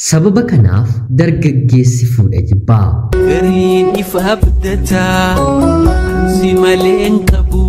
Sababa kanaaf dargaggeessi fuudha jibbaa. Gariin ifa abdataa ansi malee hin qabu.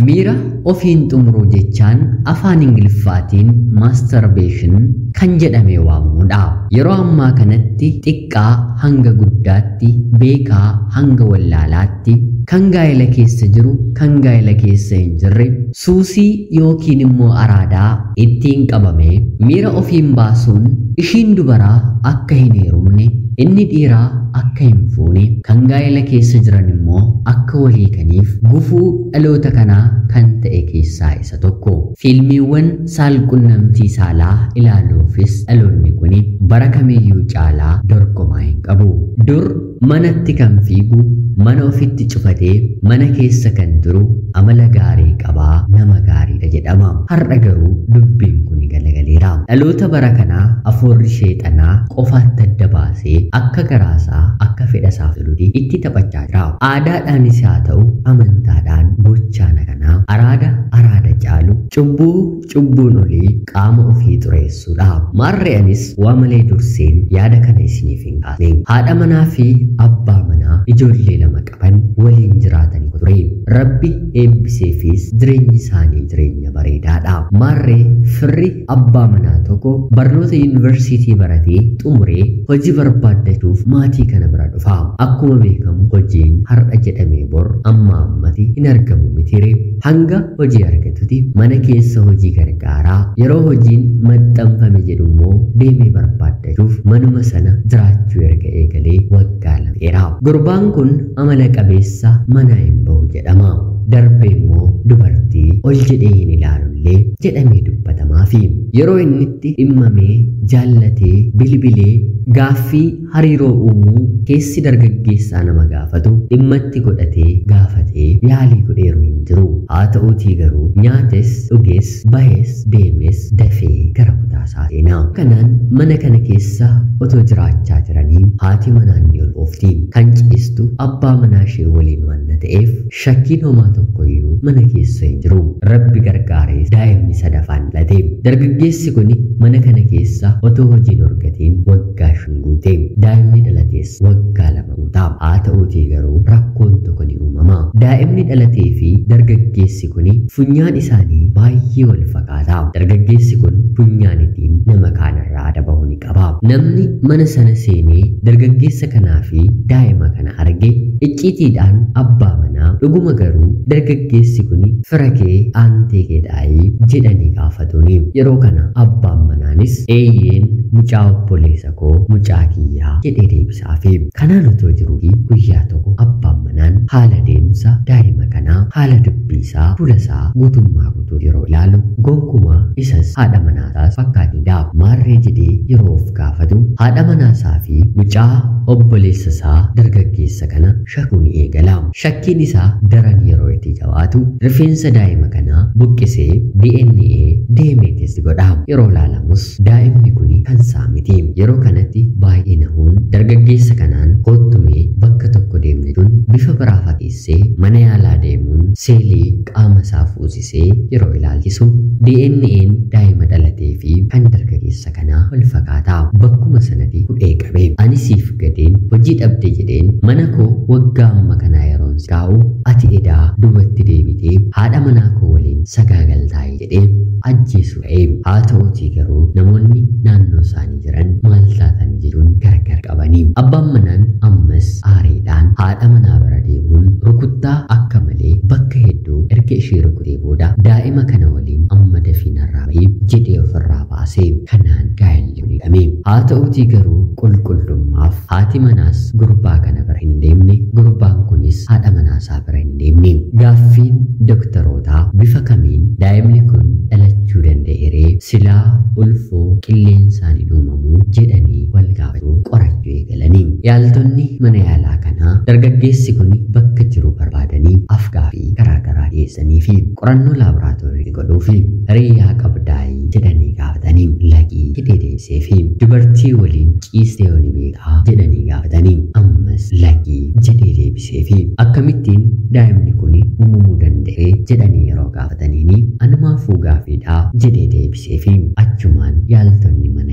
Miira ofiin xumuruu jechaan afaan Ingiliffaatiin maastarbeeshin kan jedhamee waamamudha. Yeroo ammaa kanatti xiqqaa hanga guddaatti, beekaa hanga wallaalaatti, kan gaa'ela keessa jiru, kan gaa'ela keessa hin jirre, suusii yookiin immoo araadaa ittiin qabamee miira ofiin baasuun ishiin dubaraa akka hin heerumne, inni dhiiraa akka hin fuune, kan gaa'ela keessa jiran immoo akka waliikaniif gufuu dhaloota kanaa kan ta'e keessaa isa tokko. Fiilmiiwwan saalqunnamtii saalaa ilaaluufis dhaloonni kun bara kamiyyuu caalaa dorgomaa hin qabu. Dur manatti kan fiigu, mana ofitti cufatee mana keessa kan turu amala gaarii qabaa nama gaariidha jedhama. Har'a garuu dubbiin kun galagaleera. Dhaloota bara kanaa afuurri sheexanaa qofaatti adda baasee akka garaasaa akka fedhasaa tolutti itti taphachaa jira. Aadaadhaanis haa ta'u amantaadhaan gochaan kanaa araada araada caalu cubbuu cubbuun olii qaama ofii xureessuudha. Maarree anis waa malee durseen yaada kana isiniif hin kaasne. Haadha manaa fi abbaa manaa ijoollee lama qaban waliin jiraatanii ture. Rabbi eebbiseefis jireenyi isaanii jireenya bareedaadha. Maarree firri abbaa manaa tokko barnoota yuunivarsiitii baratee xumuree hojii barbaaddachuuf maatii kana bira dhufa. Akkuma beekamu hojiin har'a jedhamee bor amma ammatti hin argamu mitiire. Hanga hojii argatutti mana keessa hojii gargaaraa yeroo hojiin maxxanfame jedhu immoo deemee barbaaddachuuf manuma sana jiraachuu erga eegalee waggaa 2 dheera. Gurbaan kun amala qabeessa mana hin bahu jedhama. Darbee immoo dubartii ol jedhee hin ilaalullee jedhamee dubbatamaafi. Yeroo inni itti dhimmamee jaallatee bilbilee gaaffii hariiroo uumuu keessi dargaggeessaa nama gaafatu dhimmatti godhatee gaafatee yaalii godheeru hin jiru. Haa ta'uutii garuu nyaates dhugees bahees deemes dafee gara kutaasaa seenaa. Kanaan mana kana keessa otoo jiraachaa jiranii haati manaan ni ulfoofti. Kan ciistu abbaa manaa ishee waliin waan ta'eef shakkiin homaa tokkoyyuu mana keessa hin jiru. Rabbi gargaaree daa'imni sadaffaan dhalate. Dargaggeessi kun mana kana keessa otoo hojiin argatiin waggaa 5 guute. Daa'imni dhalates waggaa 2 guuta. Haa ta'uutii garuu rakkoon tokko ni uumama. Daa'imni dhalatee fi dargaggeessi kun funyaan isaanii baay'ee wal fakkaata. Dargaggeessi kun funyaan ittiin nama kaanirraa adda bahu ni qaba. Namni mana sana seenee dargaggeessa kanaa fi daa'ima kana arge icciitiidhaan abbaa manaa dhuguma garuu dargaggeessi kun fira kee aantee keedhaayii jedhanii gaafatuuni. Yeroo kana abbaan manaanis eeyyeen mucaa obboleessa koo mucaa kiyyaa jedhee deebisaafi. Kanaan otoo jiruu guyyaa tokko abbaan manaan haala deemsa daa'ima kanaa haala dubbiisaa fuula isaa guutummaa guutuu yeroo ilaalu gonkumaa isas haadha manaasaas fakkaatidha. Maarree jedhee yeroo of gaafatu haadha manaasaa fi mucaa obboleessa isaa dargaggeessa kana shakkuu ni eegala. Shakkiin isaa daran yeroo itti jabaatu rifeensa daa'ima kanaa buqqisee DNA deemee testi godha. Yeroo ilaalamus daa'imni kun kan isaa miti. Yeroo kanatti baay'ee nahuun dargaggeessa kanaan kottumee bakka tokko deemne tun bifa biraa fakkeessee mana yaalaa deemuun seelii qaama isaa fuusisee yeroo ilaalchisu DNA'n daa'ima dhalatee fi kan dargaggeessa kanaa wal fakkaata. Bakkuma sanatti hudhee qabe. Ani siif gadeen hojii dhabde jedheen mana koo waggaa amma kanaa yeroon si kaa'u ati edaa duubatti deebitee haadha manaa koo waliin sagaagaltaa'i jedhee ajjeesu ka'e. Haa ta'uutii garuu namoonni naannoo isaanii jiran maal taatanii jedhuun gargar qabanii. Abbaan manaan ammas aariidhaan haadha manaa bira deemuun rukuttaa akka malee bakka hedduu erga ishee rukutee booda daa'ima kana waliin amma dafii narraa bahi jedhee ofirraa baase. Kanaan gaa'elli ni hidhame. Haa ta'uutii garuu qulqullummaaf haati manaas gurbaa kana bira hin deemne, gurbaan kunis haadha manaasaa bira hin deemne. Gaaffiin dooktarootaa bifa kamiin daa'imni kun dhalachuu danda'eree silaa ulfoo qilleensaan hin uumamuu jedhanii wal gaafachuu qorachuu eegalanii. Yaaltonni mana yaalaa kanaa dargaggeessi kun bakka jiru barbaadanii afgaaffii garaa garaa dhiyeessanii fi qorannoo laaboraatoorii godhuu fi hiriyaa qabdaayii jedhanii gaafatanii laqii jedhee deebisee fi dubartii waliin ciistee ni beekaa jedhanii gaafatanii ammas laqii jedhee deebisee fi akkamittiin daa'imni kun uumamuu danda'e jedhanii yeroo gaafataniini anumaafuu gaaffiidhaa jedhee deebisee fi achumaan yaaltonni mana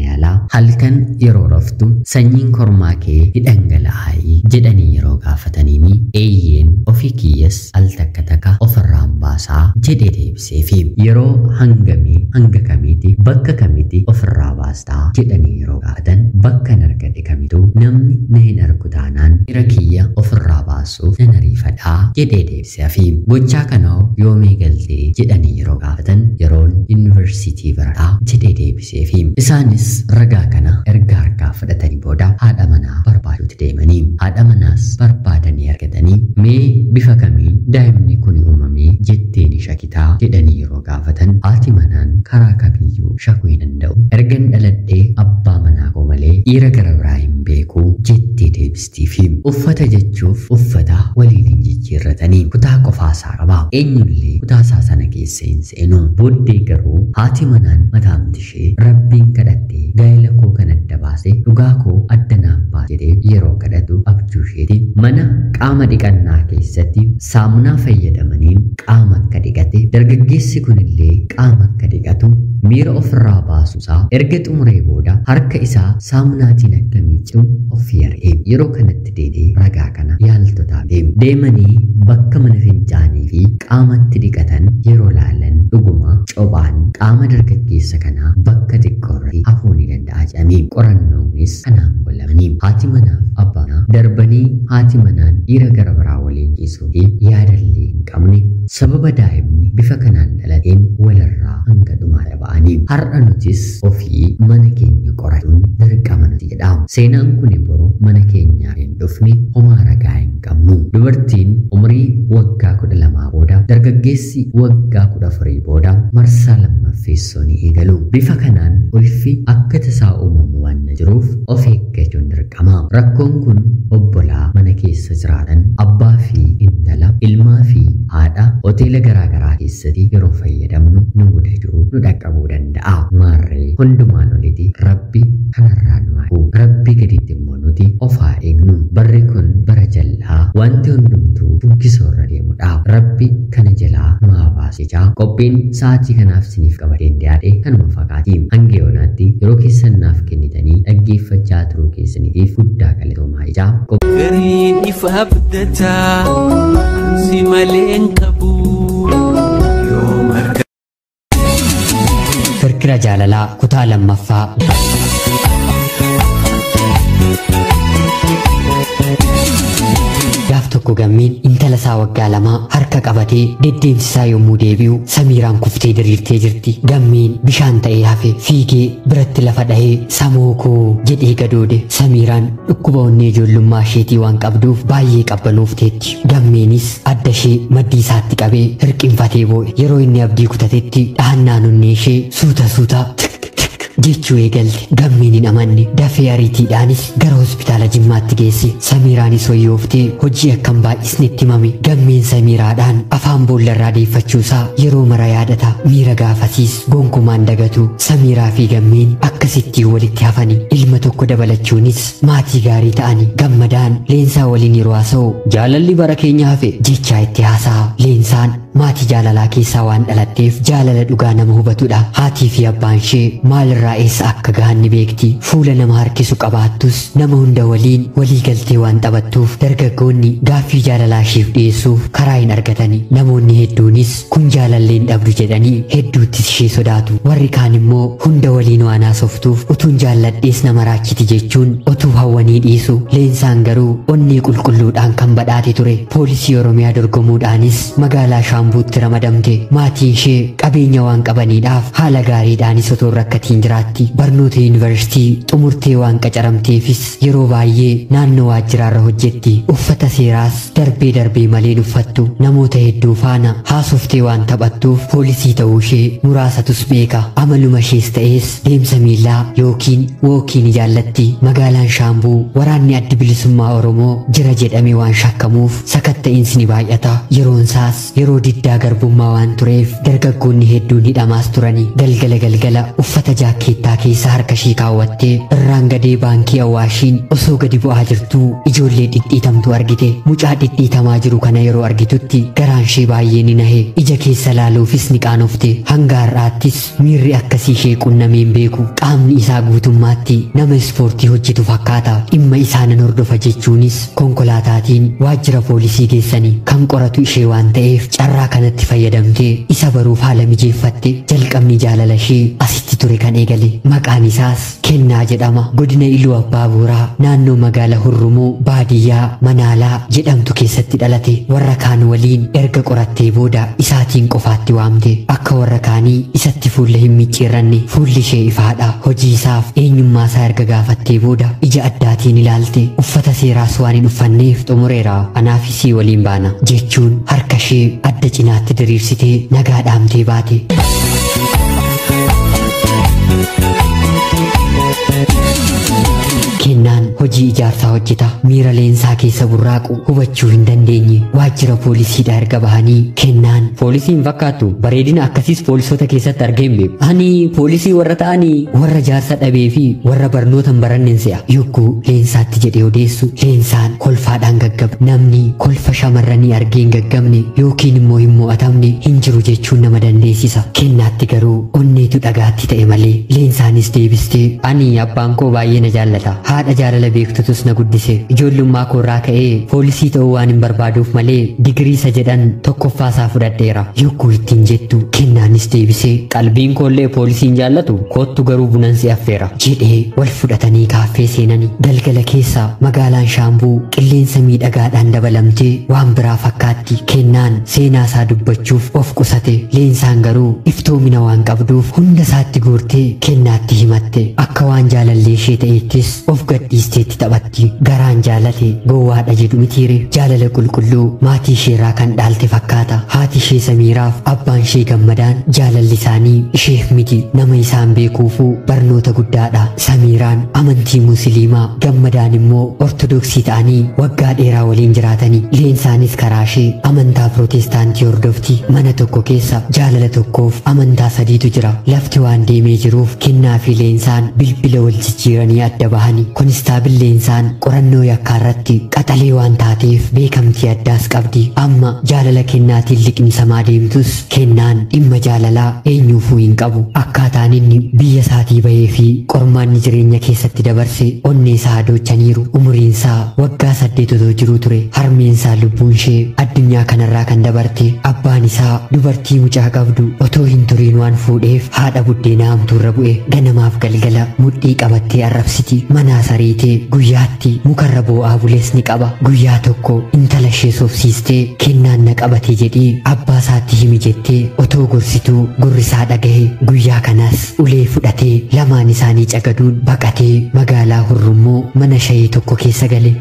Halkan yeroo raftu sanyiin kormaa kee ni dhangala'aayi jedhanii yeroo gaafataniini eeyyeen ofii kiyyas al takka takka ofirraan baasaa jedhee deebiseefi. Yeroo hangamii hanga kamiiti bakka kamiiti ofirraa baastaa jedhanii yeroo gaafatan bakka hin argadhe kamitu namni na hin argu taanaan miira kiyya ofirraa baasuuf nan ariifadhaa jedhee deebiseefi. Gochaa kanoo yoomii galtee jedhanii yeroo gaafatan yeroon yuunivarsiitii baradhaa jedhee deebiseefi. Isaanis ragaa kana erga harkaa fudhatanii booda haadha manaa barbaaduutti deemanii haadha manaas barbaadanii argatanii mee bifa kamiin daa'imni kun uumamee jettee ni shakitaa jedhanii yeroo gaafatan haati manaan karaa kamiyyuu shakuu hin danda'u. Ergan dhaladhee abbaa manaa koo malee dhiira gara biraa hin beeku jettee deebistiifi. Uffata jechuuf uffata waliin hin jijjiirratanii kutaa qofaasaa qaba. Eenyullee kutaasaa sana keessa hin seenu. Booddee garuu haati manaan mataamti ishee rabbiin kadhattee gaa'ela koo kan adda baase dhugaa koo adda naaf baase jedhee yeroo kadhatu abjuu isheeti mana qaama dhiqannaa keessatti saamunaa fayyadamaniin qaama akka dhiqate dargaggeessi kunillee qaama akka dhiqatu miira ofirraa baasuusaa erga xumuree booda harka isaa saamunaatiin akka miicu of yaree yeroo kanatti deedee ragaa kana yaaltotaaf deemanii bakka mana fincaanii fi qaamatti dhiqatan yeroo laalan dhuguma cobaan qaama dargaggeessa kanaa bakka xiqqoorratti hafuu ni danda'a jedhamee qorannoonis kanaan golamanii haati manaaf abbaa manaa darbanii haati manaan dhiira gara biraa waliin ciisuu fi yaadallee hin qabne sababa daa'imni bifa kanaan dhalateen walirraa hanga dhumaa ba'anii har'a nutis ofii mana keenya qorachuun dirqama nuti jedha. Seenaan kun boru mana keenyaa hin dhufne homaa ragaa hin qabnu. Dubartiin umurii waggaa 12 booda dargaggeessi waggaa 14 booda marsaa lammaffeessoo ni eegalu. Bifa kanaan ulfi akka tasaa uumamu waan jiruuf of eeggachuun dirqama. Rakkoon kun obbolaa mana keessa jiraatan abbaa fi intala, ilmaa fi haadha hoteela garaagaraa keessatti yeroo fayyadamnu nu mudachuu nu dhaqqabuu danda'a. Maarree hundumaan olitti rabbi kanarraa nu haa eegu. Rabbi gaditti immoo nuti of haa eegnu. Barri kun bara jal'aa wanti hundumtuu fuggisoo irra deemudha. Rabbi kana jalaa nu haa baasu jechaa qophiin sa'aatii kanaaf isiniif qabadeen dhiyaadhe kanuma fakkaati. Hanga yoonaatti yeroo keessan naaf kennitanii dhaggeeffachaa turuu keessaniitiif guddaa galatoomaa jechaa. Gariin ifa abdataa ansi malee hin qabu yoom arga. Kirkira jaalalaa kutaa lammaffaa. Gaaf tokko Gammeen intala isaa waggaa 2 harka qabatee deddeemsisaa yommuu deebi'u Samiiraan kuftee diriirtee jirti. Gammeen bishaan ta'ee hafe fiigee biratti lafa dhahee samoo koo jedhee gadoode. Samiiraan dhukkuba onnee ijoollummaa isheetii waan qabduuf baay'ee qabbanoofteetti. Gammeenis adda ishee maddii isaatti qabee hirqinfatee boo'e. Yeroo inni abdii kutatetti dhahannaan onnee ishee suuta suuta jechuu eegalte. Gammeen hin amanne. Dafee ariitiidhaanis gara hospitaala Jimmaatti geesse. Samiiraanis wayyooftee hojii akkam baay'isnetti himame. Gammeen Samiiraadhaan afaan boollarraa deeffachuusaa yeroo mara yaadata. Miira gaafasiis gonkumaan dagatu. Samiiraa fi Gammeen akkasittiin walitti hafani. Ilma tokko dabalachuunis maatii gaarii ta'ani. Gammadaan Leensaa waliin yeroo haasa'u jaalalli bara keenya hafe jechaa itti haasa'a. Leensaan maatii jaalalaa keessaa waan dhalatteef jaalala dhugaa nama hubatudha. Haatii fi abbaan ishee maalirraa eessa akka gahan ni beekti. Fuula nama harkisu qabaattus nama hunda waliin walii galtee waan taphattuuf dargaggoonni gaaffii jaalalaa isheef dhiyeessuuf karaa hin argatani. Namoonni hedduunis kun jaalallee hin dhabdu jedhanii hedduuttis ishee sodaatu. Warri kaan immoo hunda waliin waan haasoftuuf utuun jaalladhees nama raachiti jechuun otuu hawwanii dhiisu. Leensaan garuu onnee qulqulluudhaan kan badhaate ture. Poolisii Oromiyaa dorgomuudhaanis magaalaa Shaambuutti ramadamte. Maatiin ishee qabeenya waan qabaniidhaaf haala gaariidhaanis otoo rakkatiin jiraatti. Barnoota yuunivarsiitii xumurtee waan qacaramteefis yeroo baay'ee naannoo waajjiraarra hojjetti. Uffata seeraas darbee darbee malee uffattu. Namoota hedduu faana haasoftee waan taphattuuf poolisii ta'uu ishee muraasatus beeka. Amaluma ishees ta'es deemsa miillaa yookiin wookii ni jaallatti. Magaalaan Shaambuu waraanni adda bilisummaa Oromoo jira jedhamee waan shakkamuuf sakatta'iinsi ni baay'ata. Yeroon isaas yeroo diddaa garbummaa waan tureef dargaggoonni hedduun hidhamaas turani. Galgala galgala uffata jaakkeettaa keessa harka ishee kaawwattee irraan gadee baankii Awaashiin osoo gadi bu'aa jirtuu ijoollee dhidhiitamtu argite. Mucaa dhidhiitamaa jiru kana yeroo argitutti garaan ishee baay'ee ni nahe. Ija keessa laaluufis ni qaanofte. Hanga har'aattis miirri akkasii ishee qunnamee hin beeku. Qaamni isaa guutummaatti nama ispoortii hojjetu fakkaata. Dhimma isaa nan hordofa jechuunis konkolaataatiin waajjira poolisii geessani. Kan qoratu ishee waan ta'eef carraa kanatti fayyadamtee isa baruuf haala mijeeffatte. Jalqabni jaalala ishee asitti ture kan eegale. Maqaan isaas Kennaa jedhama. Godina Iluu Abbaa Booraa naannoo magaala Hurrumuu baadiyyaa Manaalaa jedhamtu keessatti dhalate. Warra kaan waliin erga qorattee booda isaatiin qofaatti waamte. Akka warra kaanii isatti fuula hin micciirranne. Fuulli ishee ifaadha. Hojii isaaf eenyummaa isaa erga gaafattee booda ija addaatiin ilaalte. Uffata seeraas waan hin uffanneef xumureera, anaaf isii waliin baana jechuun harka ishee adda cinaatti diriirsitee nagaa dhaamtee baate. Kennaan hojii ijaarsaa hojjeta. Miira leensaa keessa burraaqu hubachuu hin dandeenye. Waajjira poolisiidhaa erga bahanii Kennaan poolisiin fakkaattu, bareedina akkasiis poolisoota keessatti argee hin beeku. Ani poolisii warra ta'anii warra jaarsa dhabee fi warra barnoota hin baranneen se'a. Yogguu leensaatti jedhee odeessu leensaan kolfaadhaan gaggaba. Namni kolfa shamarranii argee hin gaggabne yookiin immoo hin mo'atamne hin jiru jechuun nama dandeessisa. Kennaatti garuu onneetu dhagaatti ta'e malee. Leensaanis deebistee ani abbaan koo baay'ee na jaallata. Haadha jaalala beektutus na guddise. Ijoollummaa koo irraa ka'ee poolisii ta'uu waan hin barbaaduuf malee digirii isa jedhan tokkoffaa isaa fudhadheera. Yogguu ittiin jettu kennaanis deebisee qalbiin koollee poolisiin jaallatu, koottu garuu bunan si affeera jedhee wal fudhatanii kaaffee seenani. Galgala keessa magaalaan Shaambuu qilleensa miidhagaadhaan dabalamtee waan biraa fakkaatti. Kennaan seenaa isaa dubbachuuf of qusate. Leensaan garuu iftoomina waan qabduuf hunda isaatti guurtee kennaatti himatte. Akka waan jaalallee ishee ta'eettis of gadhiisteetti taphatti. Garaan jaalate gowwaadha jedhu mitiire. Jaalala qulqulluu maatii isheerraa kan dhaalte fakkaata. Haati ishee Samiiraaf abbaan ishee Gammadaan jaalalli isaanii isheef miti nama isaan beekuufuu barnoota guddaadha. Samiiraan amantii Musliimaa, Gammadaan immoo Ortodoksii ta'anii waggaa dheeraa waliin jiraatanii. Leensaanis karaa ishee amantaa Pirootestaantii hordofti. Mana tokko keessa jaalala tokkoof amantaa sadiitu jira. Lafti waan deemee jiruuf Kennaa fi Leensaan bilbila wal jijjiiranii adda bahani. Konistaabil Leensaan qorannoo yakkaa irratti qaxalee waan taateef beekamtii addaas qabdi. Amma jaalala Kennaatiin liqimsamaa deemtus Kennaan dhimma jaalalaa eenyuufuu hin qabu. Akkaataan inni biyya isaatii bahee fi qormaanni jireenya keessatti dabarse onnee isaa doochaniiru. Umuriin isaa waggaa 8 otoo jiruu ture. Harmeen isaa lubbuun ishee addunyaa kanarraa kan dabarte. Abbaan isaa dubartii mucaa qabdu otoo hin turiin waan fuudheef haadha buddeenaa hamtuurra bu'e. Ganamaaf galgala mudhii qabattee arrabsiti. Manaa sariitee guyyaatti mukarra boo'aa bulees ni qaba. Guyyaa tokko intala ishee soofsiistee Kennaan na qabate jedhii abbaa isaatti himi jettee otoo gorsituu gurri isaa dhagahe. Guyyaa kanas ulee fudhatee lamaan isaanii cagaduun baqatee magaalaa Hurrummoo mana shayii tokko keessa gale.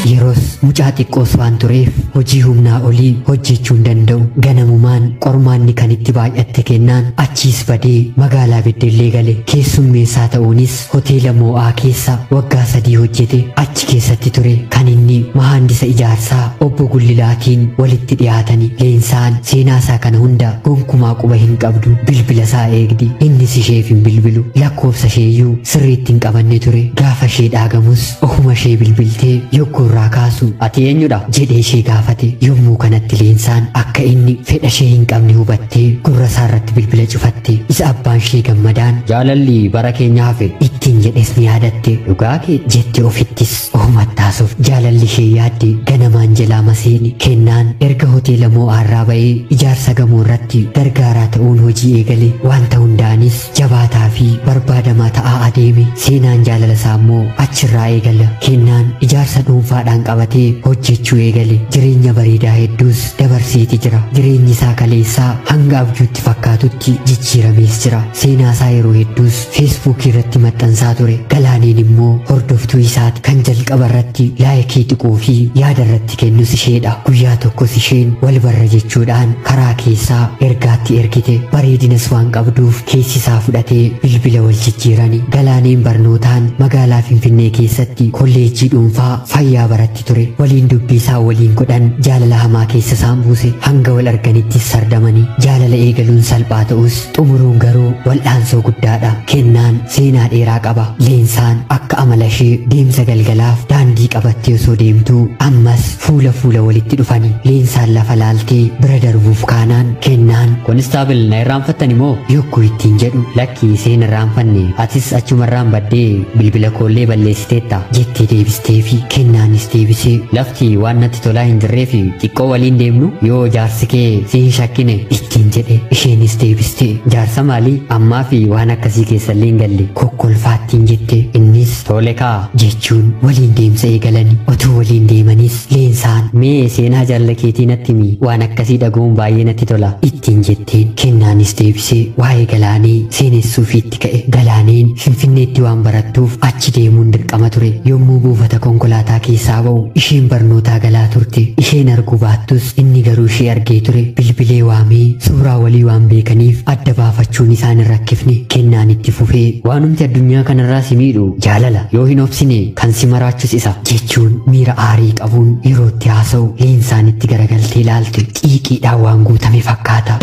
Yeroos mucaa xiqqoos waan tureef hojii humnaa olii hojjechuu hin danda'u. Ganamumaan qormaanni kan itti baay'atte Kennaan achiis badee magaalaa Beddellee gale. Keessummeessaa ta'uunis hoteela Moo'aa keessa waggaa 3 hojjete. Achi keessatti ture kan inni mahaandisa ijaarsaa obbo Gullilaatiin walitti dhiyaatani. Leensaan seenaa isaa kana hunda gonkumaa quba hin qabdu. Bilbila isaa eegdi. Innis isheef hin bilbilu. Lakkoofsa isheeyyuu sirriitti hin qabanne ture. Gaafa ishee dhaagamus ofuma ishee bilbiltee yogguu irraa kaasu ati eenyudha jedhee ishee gaafate. Yommuu kanatti Leensaan akka inni fedha ishee hin qabne hubattee gurra isaa irratti bilbila cufatte. Isa abbaan ishee Gammadaan jaalalli bara keenya hafe ittiin jedhes ni yaadatte. Dhugaa kee jette ofittis ofumatti haasofte. Jaalalli ishee yaadde ganamaan jalaa maseeni. Kennaan erga hoteela Moo'aarraa ba'ee ijaarsa gamoo irratti gargaaraa ta'uun hojii eegale. Wanta hundaanis jabaataa fi barbaadamaa ta'aa adeeme. Seenaan jaalala isaa immoo achirraa eegala. Kennaan ijaarsa dhuunfaa jabaadhaan qabatee hojjechuu eegale. Jireenya bareedaa hedduus dabarseeti jira. Jireenyi isaa kaleessaa hanga abjuutti fakkaatutti jijjiiramees jira. Seenaa isaa yeroo hedduus Feesbuukii irratti maxxansaa ture. Galaaneen immoo hordoftuu isaati. Kan jalqaba irratti laayikii tuquu fi yaada irratti kennus isheedha. Guyyaa tokkos isheen wal barra jechuudhaan karaa keessaa ergaatti ergite. Bareedinas waan qabduuf keessi isaa fudhatee bilbila wal jijjiirani. Galaaneen barnootaan magaalaa Finfinnee keessatti kolleejjii dhuunfaa fayyaa baratti ture. Waliin dubbii isaa waliin godhan jaalala hamaa keessa isaan buuse. Hanga wal arganittis sardamanii. Jaalala eegaluun salphaa ta'us xumuruun garuu wal'aansoo guddaadha. Kennaan seenaa dheeraa qaba. Leensaan akka amala ishee deemsa galgalaaf daandii qabattee osoo deemtuu ammas fuula fuula walitti dhufani. Leensaan lafa laaltee bira darbuuf kaanaan Kennaan Konistaabil, na irraanfattani moo? Yogguu ittiin jedhu, Lakki, seen irraanfanne, atis achumarraan baddee bilbila koollee balleessiteetta jettee deebistee fi Kennaanis deebisee, Lafti waan natti tolaa hin jirreef xiqqoo waliin deemnu, yoo jaarsi kee si hin shakkine ittiin jedhe. Isheenis deebistee, Jaarsa maalii? Ammaa fi waan akkasii keessallee hin galle kokkolfaattiin jette. Innis Tole kaa jechuun waliin deemsa eegalani. Otuu waliin deemanis Leensaan, Mee seenaa jaalala keetii natti himi, waan akkasii dhaga'uun baay'ee natti tola ittiin jetteen. Kennaanis deebisee waa'ee Galaanee seenessuufi itti ka'e. Galaaneen Finfinneetti waan barattuuf achi deemuun dirqama ture. Yommuu buufata konkolaataa keessaa ba'u isheen barnootaa galaa turte. Isheen arguu baattus inni garuu ishee argee ture. Bilbilee waamee suuraa walii waan beekaniif adda baafachuun isaan hin rakkifne. Kennaan itti fufee, Waanumti addunyaa kanarraa si miidhu jaalala, yoo hin obsine kan si maraachus isa jechuun miira aarii qabuun yeroo itti haasa'u Leensaan itti garagaltee ilaalte. Xiiqiidhaan waan guutame fakkaata.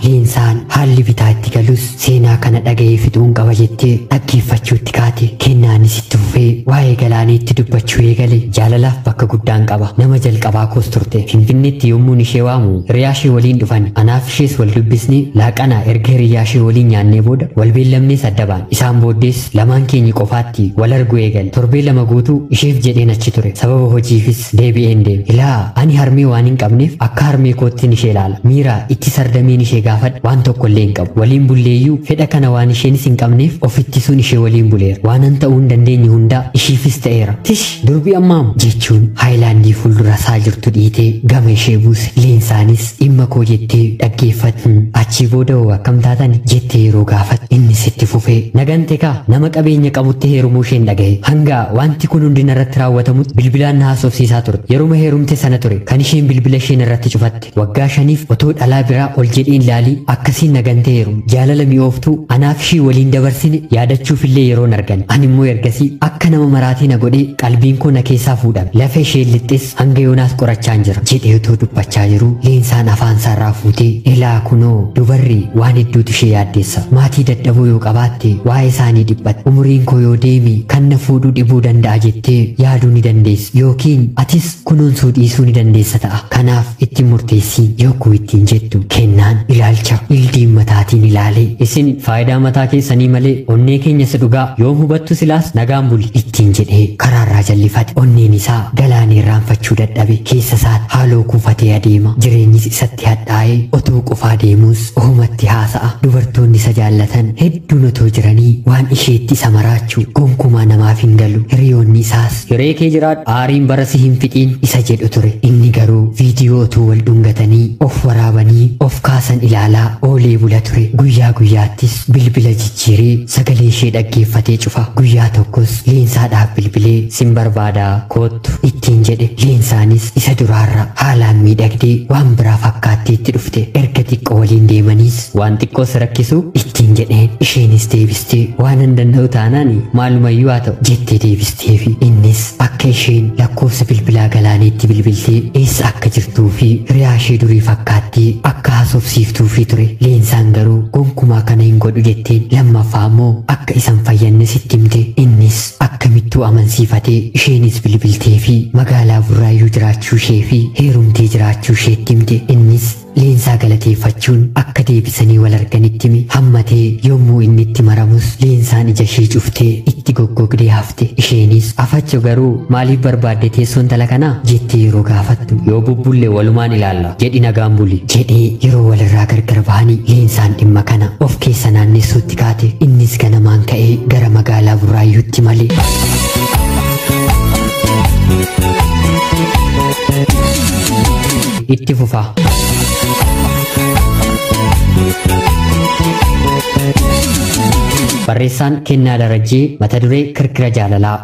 Leensaan haalli bitaa itti galus seenaa kana dhaga'ee fixuun qaba jettee dhaggeeffachuutti kaate. Kennaanis itti fufee waa'ee Galaaniitti dubbachuu eegale. Jaalalaaf bakka guddaan qaba. Nama jalqabaa koos turte. Finfinneetti yommuun ishee waamu hiriyaa ishee waliin dhufan. Anaaf ishees wal dubbisne. Laaqana erga hiriyaa ishee waliin nyaannee booda wal beellamnees adda baane. Isaan booddees lamaan keenya qofaatti wal arguu eegale. Torbee 2 guutuu isheef jedheen achi ture. Sababa hojiifis deebi'een deeme. Ilaa, ani harmee waan hin qabneef akka harmee koottiin ishee ilaala. Miira itti sardameen ishee gaafadha waan tokko illee hin qabu. Waliin bulleeyyuu fedha kana waan isheenis hin qabneef ofittisuun ishee waliin buleera. Waanan ta'uu hin dandeenye hundaa ishiifis ta'eera. Tish, durbi ammaamu jechuun haayilaandii fuuldura isaa jirtu dhiitee gama ishee buuse. Leensaanis dhimma koo jettee dhaggeeffatu. Achii booda hoo akkam taatan jettee yeroo gaafatu innis itti fufee, Nagante kaa, nama qabeenya qabutti heerumuu isheen dhagahe. Hanga wanti kun hundi narratti raawwatamutti bilbilaan na haasofsiisaa turte. Yeruma heerumte sana ture kan isheen bilbila isheen irratti cufatte. Waggaa 5f otoo dhalaa biraa ol jedheen laalii akkasiin nagantee heerumu. Jaalala mi'ooftuu anaaf ishii waliin dabarsine yaadachuuf illee yeroon argan. Ani immoo ergasii akka nama maraatii na godhee qalbiin koo na keessaa fuudhame. Lafa isheen lixxes hanga yoonaas qorachaan jira jedhee otoo dubbachaa jiru Leensaan afaan isaarraa fuutee, Ilaa kunoo, dubarri waan hedduutu ishee yaaddeessa. Maatii dadhaboo yoo qabaatte waa'ee isaanii dhiphatte. Umuriin koo yoo deeme kan na fuudhuu dhibuu danda'a jettee yaaduu ni dandeessi, yookiin atis kunuunsuu dhiisuu ni dandeessa ta'a. Kanaaf itti murteessii yogguu ittiin jettu Kennaan ilaalcha ildiin mataatiin ilaalee, Isin faayidaa mataa keessanii malee onnee keenya isa dhugaa yoom hubattu? Silaas nagaan buli ittiin jedhee karaarraa jallifate. Onneen isaa Galaanee irraanfachuu dadhabe. Keessa isaatti haaloo kuufatee adeema. Jireenyis isatti hadhaa'ee otoo qofaa deemuus ofumatti haasa'a. Dubartoonni isa jaallatan hedduun otoo jiranii waan isheetti isa maraachu gonkumaa namaaf hin galu. Hiriyoonni isaas, Hiree kee jiraadhu, aariin bara si hin fixiin isa jedhu ture. Inni garuu viidiyoo otoo wal dhungatanii of waraabanii of kaasan ilaalaa oolee bula ture. Guyyaa guyyaattis bilbila jijjiiree sagalee ishee dhaggeeffatee cufa. Guyyaa tokkos Leensaadhaaf bilbilee, Sin barbaadaa, koottu ittiin jedhe. Leensaanis isa duraarra haalaan miidhagdee waan biraa fakkaattee itti dhufte. Erga xiqqoo waliin deemaniis, Waan xiqqoo si rakkisu ittiin jedheen. Isheenis deebistee, Waan hin danda'u taanaan maalumayyuu haa ta'u jettee deebisteefi. Innis akka isheen lakkoofsa bilbilaa Galaaniitti bilbiltee eessa akka jirtuu fi hiriyaa ishee durii fakkaattee akka haasofsiiftuufi ture. Leensaan garuu gonkumaa kana hin godhu jetteen. Lammaffaa immoo akka isan fayyanne sitti himte. Innis akkamittuu amansiifatee isheenis bilbiltee fi magaalaa Burraayyuu jiraachuu ishee fi heerumtee jiraachuu isheetti himte. Innis Leensaa galateeffachuun akka deebisanii wal arganitti hime. Hammatee yommuu inni itti maramus Leensaan ija ishee cuftee itti goggogdee hafte. Isheenis, Afacho, garuu maaliif barbaadde teessoo intala kanaa? jettee yeroo gaafattu, Yoo bubbulle walumaan ilaalla jedhi, nagaan buli jedhee yeroo walirraa gargar bahanii Leensaan dhimma kana of keessa naannessuutti kaate. Innis ganamaan ka'ee gara magaalaa Burraayyuutti male. Itti fufa. Barreessaan Kennaa Darajjee, mata duree Kirkira Jaalalaa.